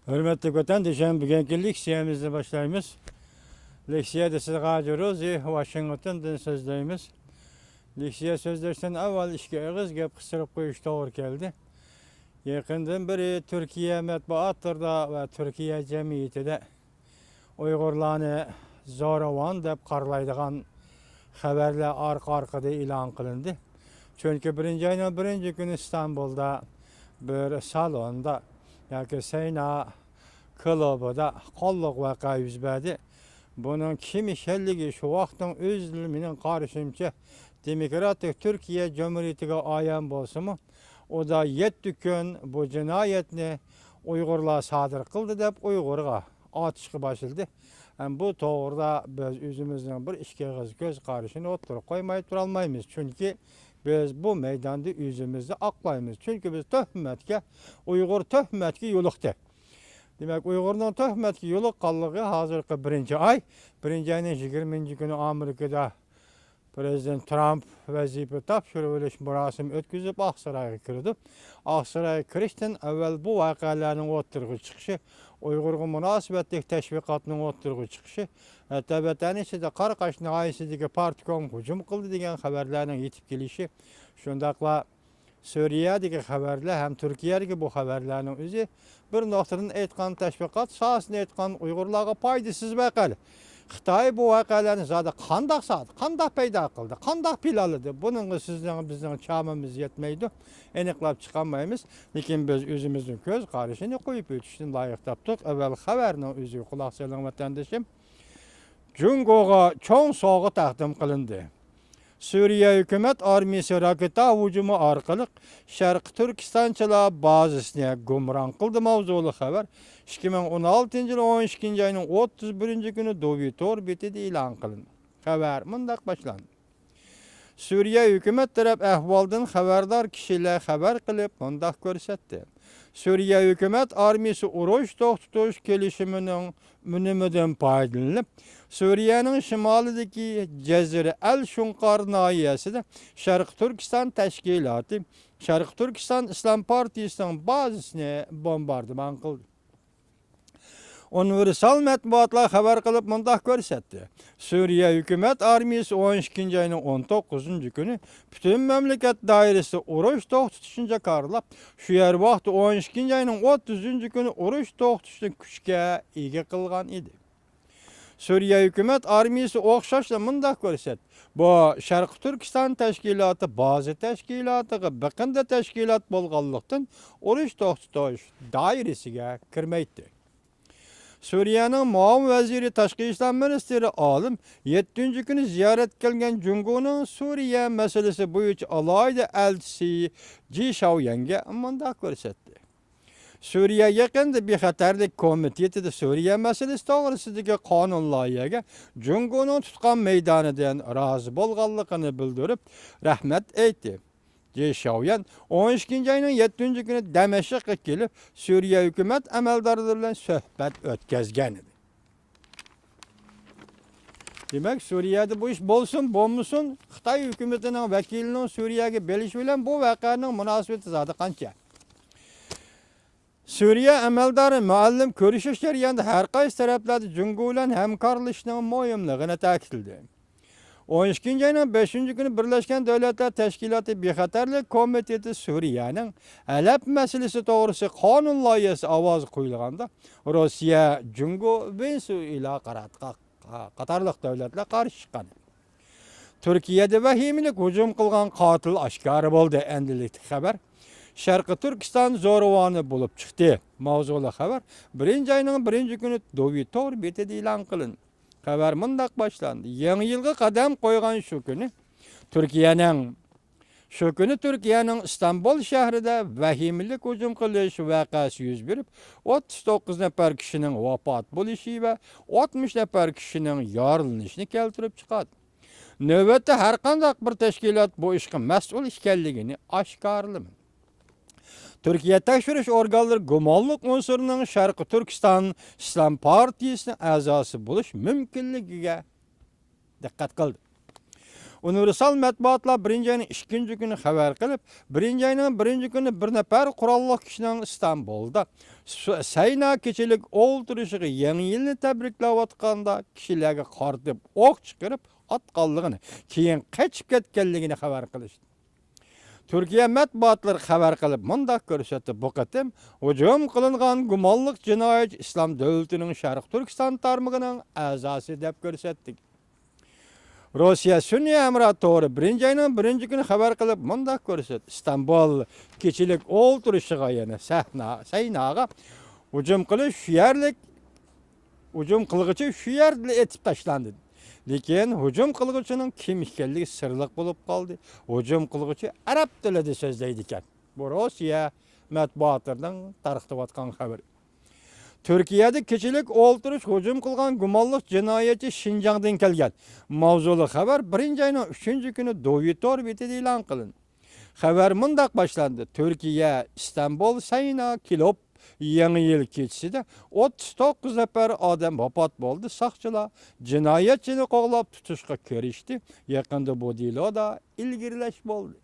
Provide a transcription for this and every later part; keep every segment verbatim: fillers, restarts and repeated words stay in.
ھۆرمەتلىك ۋەتەندىشىم، بۈگۈنكى لېكسىيەمىزنى باشلايمىز. لېكسىيەدە سىزگە ھاجى روزى ۋاشىنگتوندىن سۆزلەيمىز. لېكسىيە سۆزلەشتىن ئاۋۋال ئىككى ئېغىز گەپ قىستۇرۇپ قويۇش توغرا كەلدى. يېقىندىن بېرى تۈركىيە مەتبۇئاتلىرىدا ۋە تۈركىيە جەمئىيىتىدە ئۇيغۇرلارنى زورىۋان دەپ قارىلايدىغان خەۋەرلەر ئارقا-ئارقىدىن ئېلان قىلىندى. چۈنكى بىرىنچى ئاينىڭ بىرىنچى كۈنى ئىستانبۇلدا بىر سالوندا ياكى سەينا كۇلۇبىدا قانلىق ۋەقە يۈز بەردى. بۇنىڭ كىم ئىكەنلىكى شۇ ۋاقىتنىڭ ئۆزىدىلا مېنىڭ قارىشىمچە دېموكراتىك تۈركىيە جۇمھۇرىيىتىگە ئايان بولسىمۇ، ئۇدا يەتتە كۈن بۇ جىنايەتنى ئۇيغۇرلار سادىر قىلدى دەپ ئۇيغۇرغا ئاتۇشقا باشلىدى. ھەم بۇ توغرىدا بىز ئۆزىمىزنىڭ بىر ئىككى ئېغىز كۆز قارىشىنى ئوتتۇرىغا قويماي تۇرالمايمىز. چۈنكى بىز بۇ مەيداندا ئۆزىمىزنى ئاقلايمىز. چۈنكى بىز تۆھمەتكە، ئۇيغۇر تۆھمەتكە يولۇقتى. دېمەك، ئۇيغۇرنىڭ تۆھمەتكە يولۇققانلىقى ھازىرقى بىرىنچى ئاي، بىرىنچى ئاينىڭ يىگىرمىنچى كۈنى ئامېرىكىدا پىرېزىدېنت ترامپ ۋەزىپە تاپشۇرۇۋېلىش مۇراسىمى ئۆتكۈزۈپ، ئاقسارايغا كىرىدۇ. ئاقسارايغا كىرىشتىن ئەۋۋەل بۇ ۋەقەلەرنىڭ ئوتتۇرىغا چىقىشى، ئۇيغۇرغا مۇناسىۋەتلىك تەشۋىقاتنىڭ ئوتتۇرىغا چىقىشى، ھەتتا ۋەتەن ئىچىدە قاراقاش ناھىيەسىدىكى پارتكوم ھۇجۇم قىلدى دېگەن خەۋەرلەرنىڭ يېتىپ كېلىشى، شۇنداقلا سۈرىيەدىكى خەۋەرلەر ھەم تۈركىيەدىكى بۇ خەۋەرلەرنىڭ ئۆزى بىر نۇقتىدىن ئېيتقان، تەشۋىقات ساھەسىدىن ئېيتقان، ئۇيغۇرلارغا پايدىسىز ۋەقەلەر. خىتاي بۇ ۋەقەلەرنى زادى قانداق سالدى، قانداق پەيدا قىلدى، قانداق پىلانلىدى؟ بۇنىڭغا سىزنىڭ، بىزنىڭ چامىمىز يەتمەيدۇ. ئېنىقلاپ چىقالمايمىز. لېكىن بىز ئۆزىمىزنىڭ كۆز قارىشىنى قويۇپ ئۆتۈشنى لايىق تاپتۇق. ئەۋۋەل خەۋەرنىڭ ئۆزىگە قۇلاق سېلىڭ، ۋەتەندىشىم. جۇڭگوغا چوڭ سوۋغا تەقدىم قىلىندى. سۈرىيە ھۆكۈمەت ئارمىيىسى راكېتا ھۇجۇمى ئارقىلىق شەرقىي تۈركىستانچىلار بازىسىنى گۇمران قىلدى ماۋزۇلۇق خەۋەر ئىككى مىڭ ئون ئالتىنچى يىل ئون ئىككىنچى ئاينىڭ ئوتتۇز بىرىنچى كۈنى دۇۋى تور بېتىدە ئېلان قىلىندى. خەۋەر مۇنداق باشلاندى. سۈرىيە ھۆكۈمەت تەرەپ ئەھۋالدىن خەۋەردار كىشىلەر خەۋەر قىلىپ مۇنداق كۆرسەتتى. سۈرىيە ھۆكۈمەت ئارمىيىسى ئۇرۇش توختىتىش كېلىشىمىنىڭ ئۈنۈمىدىن پايدىلىنىپ، سۈرىيەنىڭ شىمالىدىكى جەزىرە ئەل شۇنقار ناھىيەسىدە شەرقىي تۈركىستان تەشكىلاتى، شەرقىي تۈركىستان ئىسلام پارتىيىسىنىڭ بازىسىنى بومباردىمان قىلدى. ئۇنىۋېرسال مەتبۇئاتلار خەۋەر قىلىپ مۇنداق كۆرسەتتى. سۈرىيە ھۆكۈمەت ئارمىيىسى ئون ئىككىنچى ئاينىڭ ئون توققۇزىنچى كۈنى پۈتۈن مەملىكەت دائىرىسىدە ئۇرۇش توختىتىشنى جاكارلاپ، شۇ يەر ۋاقتى ئون ئىككىنچى ئاينىڭ ئوتتۇزىنچى كۈنى ئۇرۇش توختىتىشنى كۈچكە ئىگە قىلغان ئىدى. سۈرىيە ھۆكۈمەت ئارمىيىسى ئوخشاشلا مۇنداق كۆرسەتتى. بۇ شەرقىي تۈركىستان تەشكىلاتى بازا تەشكىلاتىغا بېقىندى تەشكىلات بولغانلىقتىن، ئۇرۇش توختىتىش دائىرىسىگە كىرمەيتتى. سۈرىيەنىڭ مۇئاۋىن ۋەزىرى، تاشقى ئىشلار مىنىستىرى ئالىم يەتتىنچى كۈنى زىيارەتكە كەلگەن جۇڭگونىڭ سۈرىيە مەسىلىسى بويىچە ئالاھىدە ئەلچىسى جى شاۋيەنگە مۇنداق كۆرسەتتى. سۈرىيە يېقىندا بىخەتەرلىك كومىتېتىدا سۈرىيە مەسىلىسى توغرىسىدىكى قانۇن لايىھەگە جۇڭگونىڭ تۇتقان مەيدانىدىن رازى بولغانلىقىنى بىلدۈرۈپ، رەھمەت ئېيتتى. جى شاۋيەن ئون ئىككىنچى ئاينىڭ يەتتىنچى كۈنى دەمەشققە كېلىپ، سۈرىيە ھۆكۈمەت ئەمەلدارلىرى بىلەن سۆھبەت ئۆتكۈزگەن ئىدى. دېمەك، سۈرىيەدە بۇ ئىش بولسۇن، بولمىسۇن، خىتاي ھۆكۈمىتىنىڭ ۋەكىلىنىڭ سۈرىيەگە بېرىشى بىلەن بۇ ۋەقەنىڭ مۇناسىۋىتى زادى قانچە؟ سۈرىيە ئەمەلدارى مۇئەللىم كۆرۈشۈش جەريانىدا ھەر قايسى تەرەپلەردە جۇڭگو بىلەن ھەمكارلىشىشنىڭ مۇھىملىقىنى تەكىتلىدى. ئون ئىككىنچى ئاينىڭ بەشىنچى كۈنى بىرلەشكەن دۆلەتلەر تەشكىلاتى بىخەتەرلىك كومىتېتى سۈرىيەنىڭ ھەلەب مەسىلىسى توغرىسى قانۇن لايىھەسى ئاۋازغا قويۇلغاندا، روسىيە، جۇڭگو، ۋېنېسۇئېلا قاراتقا-، قاتارلىق دۆلەتلەر قارشى چىققان. تۈركىيەدە ۋەھىمىلىك ھۇجۇم قىلغان قاتىل ئاشكارا بولدى. ئەمدىلىكتىكى خەۋەر شەرقىي تۈركىستان زورىۋانى بولۇپ چىقتى ماۋزۇلۇق خەۋەر بىرىنچى ئاينىڭ بىرىنچى كۈنى دۇۋى تور بېتىدە ئېلان قىلىندى. خەۋەر مۇنداق باشلاندى. يېڭى يىلغا قەدەم قويغان شۇ كۈنى تۈركىيەنىڭ، شۇ كۈنى تۈركىيەنىڭ ئىستانبۇل شەھىرىدە ۋەھىمىلىك ھۇجۇم قىلىش ۋەقەسى يۈز بېرىپ، ئوتتۇز توققۇز نەپەر كىشىنىڭ ۋاپات بولۇشى ۋە ئاتمىش نەپەر كىشىنىڭ يارىلىنىشىنى كەلتۈرۈپ چىقاردى. نۆۋەتتە ھەرقانداق بىر تەشكىلات بۇ ئىشقا مەسئۇل ئىكەنلىكىنى ئاشكارىلىمىدى. تۈركىيە تەكشۈرۈش ئورگانلىرى گۇمانلىق ئۇنسۇرنىڭ شەرقىي تۈركىستان ئىسلام پارتىيىسىنىڭ ئەزاسى بولۇش مۇمكىنلىكىگە دىققەت قىلدى. ئۇنىۋېرسال مەتبۇئاتلار بىرىنچى ئاينىڭ ئىككىنچى كۈنى خەۋەر قىلىپ، بىرىنچى ئاينىڭ بىرىنچى كۈنى بىر نەپەر قوراللىق كىشىنىڭ ئىستانبۇلدا س-، سەينا كېچىلىك ئولتۇرۇشىغا يېڭى يىلنى تەبرىكلەۋاتقاندا كىشىلەرگە قارىتىپ ئوق چىقىرىپ ئاتقانلىقىنى، كېيىن قېچىپ كەتكەنلىكىنى خەۋەر قىلىشتى. تۈركىيە مەتبۇئاتلىرى خەۋەر قىلىپ مۇنداق كۆرسەتتى: بۇ قېتىم ھۇجۇم قىلىنغان گۇمانلىق جىنايەتچى ئىسلام دۆلىتىنىڭ شەرقىي تۈركىستان تارمىقىنىڭ ئەزاسى دەپ كۆرسەتتى. روسىيە سۈنئىي ھەمراھ تورى بىرىنچى ئاينىڭ بىرىنچى كۈنى خەۋەر قىلىپ مۇنداق كۆرسەتتى: ئىستانبۇل كېچىلىك ئولتۇرۇشىغا، يەنى سەھنا، سەيناغا ھۇجۇم قىلىش شۇ يەرلىك ھۇجۇم قىلغۇچى شۇ يەردىلا ئېتىپ تاشلاندى. لېكىن ھۇجۇم قىلغۇچىنىڭ كىم ئىكەنلىكى سىرلىق بولۇپ قالدى. ھۇجۇم قىلغۇچى ئەرەب تىلىدا سۆزلەيدىكەن. بۇ روسىيە مەتبۇئاتلىرىنىڭ تارقىتىۋاتقان خەۋىرى. تۈركىيەدە كېچىلىك ئولتۇرۇش ھۇجۇم قىلغان گۇمانلىق جىنايەتچى شىنجاڭدىن كەلگەن. ماۋزۇلۇق خەۋەر بىرىنچى ئاينىڭ ئۈچىنچى كۈنى دوۋى تور بېتىدە ئېلان قىلىندى. خەۋەر مۇنداق باشلاندى: تۈركىيە، ئىستانبۇل، سەينا، كىلوپ، يېڭى يىل كېچىسىدە ئوتتۇز توققۇز نەپەر ئادەم ۋاپات بولدى. ساقچىلار جىنايەتچىنى قوغلاپ تۇتۇشقا كىرىشتى. يېقىندا بۇ دېلودا ئىلگىرىلەش بولدى.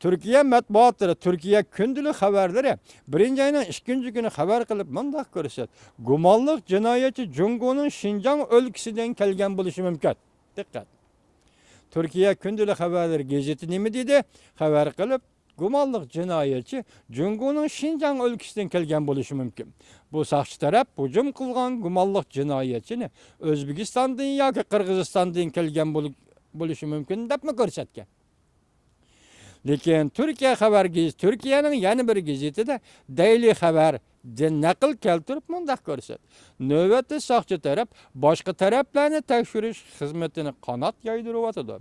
تۈركىيە مەتبۇئاتلىرى، تۈركىيە كۈندىلىك خەۋەرلىرى بىرىنچى ئاينىڭ ئىككىنچى كۈنى خەۋەر قىلىپ مۇنداق كۆرسەتتى: گۇمانلىق جىنايەتچى جۇڭگونىڭ شىنجاڭ ئۆلكىسىدىن كەلگەن بولۇشى مۇمكىن. دىققەت! تۈركىيە كۈندىلىك خەۋەرلىرى گېزىتى نېمە دېدى؟ خەۋەر قىلىپ، گۇمانلىق جىنايەتچى جۇڭگونىڭ شىنجاڭ ئۆلكىسىدىن كەلگەن بولۇشى مۇمكىن. بۇ ساقچى تەرەپ ھۇجۇم قىلغان گۇمانلىق جىنايەتچىنى ئۆزبېكىستاندىن ياكى قىرغىزىستاندىن كەلگەن بولۇ-، بولۇشى مۇمكىن دەپمۇ كۆرسەتكەن. لېكىن تۈركىيە خەۋەر گېزىتى، تۈركىيەنىڭ يەنە بىر گېزىتىدە دەيلى خەۋەردىن نەقىل كەلتۈرۈپ مۇنداق كۆرسەتتى: نۆۋەتتە ساقچى تەرەپ باشقا تەرەپلەرنى تەكشۈرۈش خىزمىتىنى قانات يايدۇرۇۋاتىدۇ.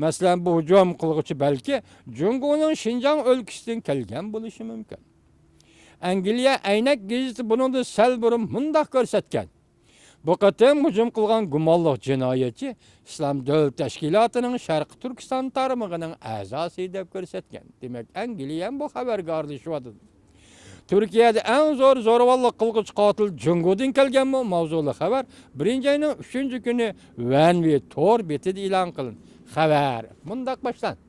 مەسىلەن، بۇ ھۇجۇم قىلغۇچى بەلكى جۇڭگونىڭ شىنجاڭ ئۆلكىسىدىن كەلگەن بولۇشى مۇمكىن. ئەنگلىيە ئەينەك گېزىتى بۇنىڭدىن سەل بۇرۇن مۇنداق كۆرسەتكەن: بۇ قېتىم ھۇجۇم قىلغان گۇمانلىق جىنايەتچى ئىسلام دۆلىتى تەشكىلاتىنىڭ شەرقىي تۈركىستان تارمىقىنىڭ ئەزاسى دەپ كۆرسەتكەن. دېمەك، ئەنگلىيە ھەم بۇ خەۋەرگە ئارىلىشىۋاتىدۇ. تۈركىيەدە ئەڭ زور زورىۋاللىق قىلغۇچى قاتىل جۇڭگودىن كەلگەنمۇ؟ ماۋزۇلۇق خەۋەر بىرىنچى ئاينىڭ ئۈچىنچى كۈنى ۋەنۋى تور بېتىدە ئېلان قىلىندى. خەۋەر مۇنداق باشلاندى: